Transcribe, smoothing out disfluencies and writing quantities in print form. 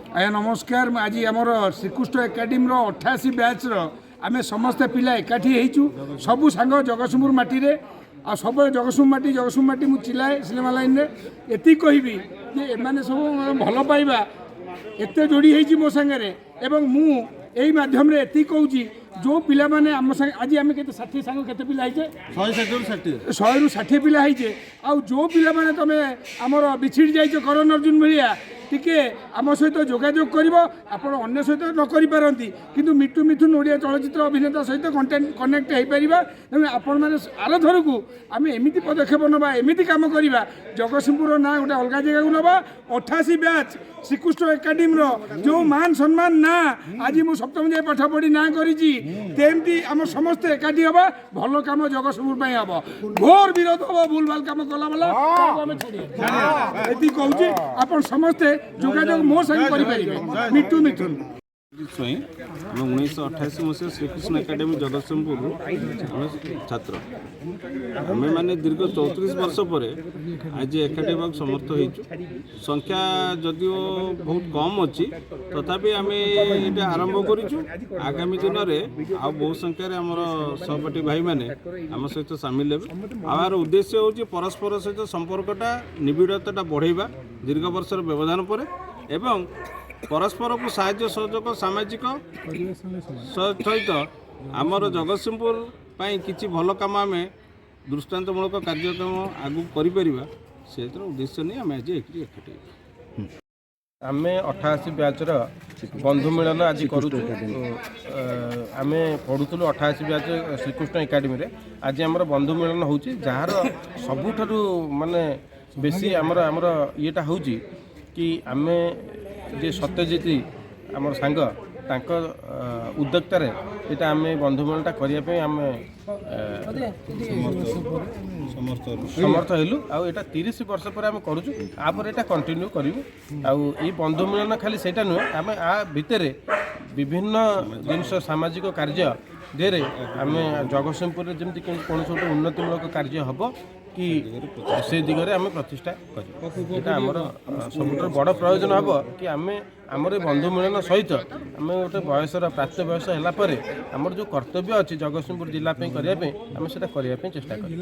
ଆଜ୍ଞା ନମସ୍କାର। ଆଜି ଆମର ଶ୍ରୀକୃଷ୍ଣ ଏକାଡେମୀର 88 ବ୍ୟାଚ୍ର ଆମେ ସମସ୍ତେ ପିଲା ଏକାଠି ହେଇଛୁ, ସବୁ ସାଙ୍ଗ ଜଗତସିଂହପୁର ମାଟିରେ। ଆଉ ସବୁବେଳେ ଜଗତସିଂହ ମାଟି, ଜଗତସିଂହ ମାଟି ମୁଁ ଚିଲାଏ ସିନେମା ଲାଇନରେ। ଏତିକି କହିବି ଯେ ଏମାନେ ସବୁ ଭଲ ପାଇବା ଏତେ ଯୋଡ଼ି ହେଇଛି ମୋ ସାଙ୍ଗରେ ଏବଂ ମୁଁ ଏଇ ମାଧ୍ୟମରେ ଏତିକି କହୁଛି, ଯେଉଁ ପିଲାମାନେ ଆମ ସାଙ୍ଗେ ଆଜି ଆମେ କେତେ 60 ସାଙ୍ଗ, କେତେ ପିଲା ହେଇଛେ? 160ରୁ 60। 100ରୁ 60 ପିଲା ହେଇଛେ। ଆଉ ଯେଉଁ ପିଲାମାନେ ତମେ ଆମର ବିଛିଡ଼ି ଯାଇଛ କରଣ ଅର୍ଜୁନ ଭଳିଆ, ଟିକେ ଆମ ସହିତ ଯୋଗାଯୋଗ କରିବ। ଆପଣ ଅନ୍ୟ ସହିତ ନ କରିପାରନ୍ତି, କିନ୍ତୁ ମିଟୁ ମିଥୁନ ଓଡ଼ିଆ ଚଳଚ୍ଚିତ୍ର ଅଭିନେତା ସହିତ କଣ୍ଟାକ୍ଟ କନେକ୍ଟ ହେଇପାରିବା। ତେଣୁ ଆପଣମାନେ ଆରଥରକୁ ଆମେ ଏମିତି ପଦକ୍ଷେପ ନେବା, ଏମିତି କାମ କରିବା, ଜଗତସିଂହପୁରର ନାଁ ଗୋଟେ ଅଲଗା ଜାଗାକୁ ନେବା। 88 ବ୍ୟାଚ୍ ଶ୍ରୀକୃଷ୍ଣ ଏକାଡେମୀର ଯେଉଁ ମାନ ସମ୍ମାନ ନାଁ, ଆଜି ମୁଁ ସପ୍ତମ ଯାଏ ପାଠ ପଢ଼ି ନାଁ କରିଛି, ତେମିତି ଆମ ସମସ୍ତେ ଏକାଠି ହେବା, ଭଲ କାମ ଜଗତସିଂହପୁର ପାଇଁ ହେବ। ଘୋର ବିରୋଧ ହେବ ଭୁଲ ଭାଲ କାମ କଲା ବାଲା, ତାକୁ ଆମେ ଛାଡ଼ିବା। ଏତିକି କହୁଛି, ଆପଣ ସମସ୍ତେ ଯୋଗାଯୋଗ ମୋ ସାଙ୍ଗେ କରିପାରିବେ, ମିଟୁ ମିଥୁନ। ସ୍ୱାଇଁ। ଆମେ 1988 ମସିହା ଶ୍ରୀକୃଷ୍ଣ ଏକାଡେମୀ ଜଗତସିଂହପୁରରୁ ଆମେ ଛାତ୍ର। ଆମେମାନେ ଦୀର୍ଘ 34 ବର୍ଷ ପରେ ଆଜି ଏକାଠି ହେବାକୁ ସମର୍ଥ ହେଇଛୁ। ସଂଖ୍ୟା ଯଦିଓ ବହୁତ କମ୍ ଅଛି, ତଥାପି ଆମେ ଏଇଟା ଆରମ୍ଭ କରିଛୁ। ଆଗାମୀ ଦିନରେ ଆଉ ବହୁ ସଂଖ୍ୟାରେ ଆମର ସହପାଠୀ ଭାଇମାନେ ଆମ ସହିତ ସାମିଲ ହେବେ। ଆଉ ଏହାର ଉଦ୍ଦେଶ୍ୟ ହେଉଛି ପରସ୍ପର ସହିତ ସମ୍ପର୍କଟା, ନିବିଡ଼ତାଟା ବଢ଼େଇବା ଦୀର୍ଘ ବର୍ଷର ବ୍ୟବଧାନ ପରେ ଏବଂ ପରସ୍ପରକୁ ସାହାଯ୍ୟ ସହଯୋଗ, ସାମାଜିକ ସହିତ ଆମର ଜଗତସିଂହପୁର ପାଇଁ କିଛି ଭଲ କାମ, ଆମେ ଦୃଷ୍ଟାନ୍ତମୂଳକ କାର୍ଯ୍ୟକ୍ରମ ଆଗକୁ କରିପାରିବା, ସେଥିର ଉଦ୍ଦେଶ୍ୟ ନେଇ ଆମେ ଆଜି ଏଠି ଏକାଠି ହେଲୁ। ଆମେ 88 ବ୍ୟାଚ୍ର ବନ୍ଧୁ ମିଳନ ଆଜି କରୁଛୁ। ଆମେ ପଢ଼ୁଥିଲୁ 88 ବ୍ୟାଚ୍ ଶ୍ରୀକୃଷ୍ଣ ଏକାଡେମୀରେ। ଆଜି ଆମର ବନ୍ଧୁ ମିଳନ ହେଉଛି, ଯାହାର ସବୁଠାରୁ ମାନେ ବେଶୀ ଆମର ଇଏଟା ହେଉଛି କି ଆମେ ଯେ ସତ୍ୟଜିତ ଆମର ସାଙ୍ଗ, ତାଙ୍କ ଉଦ୍ୟୋକ୍ତାରେ ଏଇଟା ଆମେ ବନ୍ଧୁ ମିଳନଟା କରିବା ପାଇଁ ଆମେ ସମର୍ଥ ହେଲୁ। ଆଉ ଏଇଟା 30 ବର୍ଷ ପରେ ଆମେ କରୁଛୁ, ତାପରେ ଏଇଟା କଣ୍ଟିନ୍ୟୁ କରିବୁ। ଆଉ ଏଇ ବନ୍ଧୁ ମିଳନ ଖାଲି ସେଇଟା ନୁହେଁ, ଆମେ ଆ ଭିତରେ ବିଭିନ୍ନ ଜିନିଷ, ସାମାଜିକ କାର୍ଯ୍ୟ ଦେହରେ ଆମେ ଜଗତସିଂହପୁରରେ ଯେମିତି କୌଣସି ଗୋଟେ ଉନ୍ନତିମୂଳକ କାର୍ଯ୍ୟ ହେବ କି, ସେ ଦିଗରେ ଆମେ ପ୍ରତିଷ୍ଠା କରିବୁ। ଏଇଟା ଆମର ସବୁଠାରୁ ବଡ଼ ପ୍ରୟୋଜନ ହେବ କି ଆମେ ଆମର ଏ ବନ୍ଧୁ ମିଳନ ସହିତ ଆମେ ଗୋଟେ ବୟସର ପ୍ରାପ୍ତ ବୟସ ହେଲା ପରେ ଆମର ଯେଉଁ କର୍ତ୍ତବ୍ୟ ଅଛି ଜଗତସିଂହପୁର ଜିଲ୍ଲା ପାଇଁ କରିବା ପାଇଁ, ଆମେ ସେଇଟା କରିବା ପାଇଁ ଚେଷ୍ଟା କରିବୁ।